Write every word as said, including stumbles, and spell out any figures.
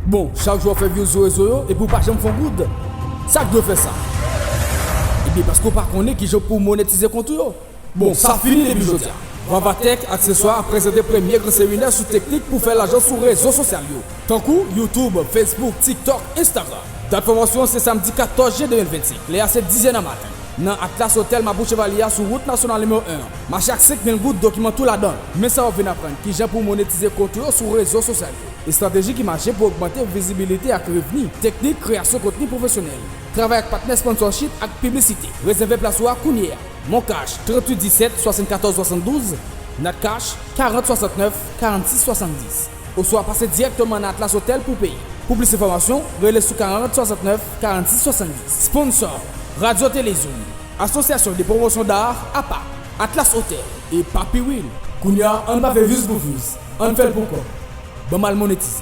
Bon, chak jou w ap fè views sou rezo yo epi w pa janm fè yon goud. Sa k dwe fè sa? Ebyen, paske w pa konnen kijan pou w monetize kont ou yo. Bon, sa fini depi jodi a. Vavatech Akseswa ap prezante premye gran seminè sou teknik pou fè lajan sou rezo sosyal yo, tankou YouTube, Facebook, TikTok, Instagram. Dat fòmasyon an se samdi katòz jen de mil vennsenk, lè a se dizè nan maten, nan Atlas Hotel Mapou Chevalier a sou wout nasyonal nimewo en an. Mache ak senk mil goud, dokiman tou ladan l. Men sa w ap vin aprann, kijan pou w monetize kont ou yo sou rezo sosyal yo. Estrateji ki mache pou ogmante vizibilite ak revni, teknik kreyasyon kontni pwofesyonèl, travay ak patnè sponsorship ak piblisite. Rezève plas ou a kounye a. Moncash, tranntuit disèt, swasannkatòz swasanndouz, Natcash, karant swasantnèf, karannsis swasanndis, oswa pase dirèkteman nan Atlas Hotel pou peye. Pou plis enfòmasyon, rele sou karant swasantnèf, karannsis swasanndis. Sponsor, Radyo Tele Zoom, Association de Promotion d'Art, apa, Atlas Hotel, e Papi Will. Kounye a, ann pa fè views pou views, ann fè l pou kòb. Ban m al monetize.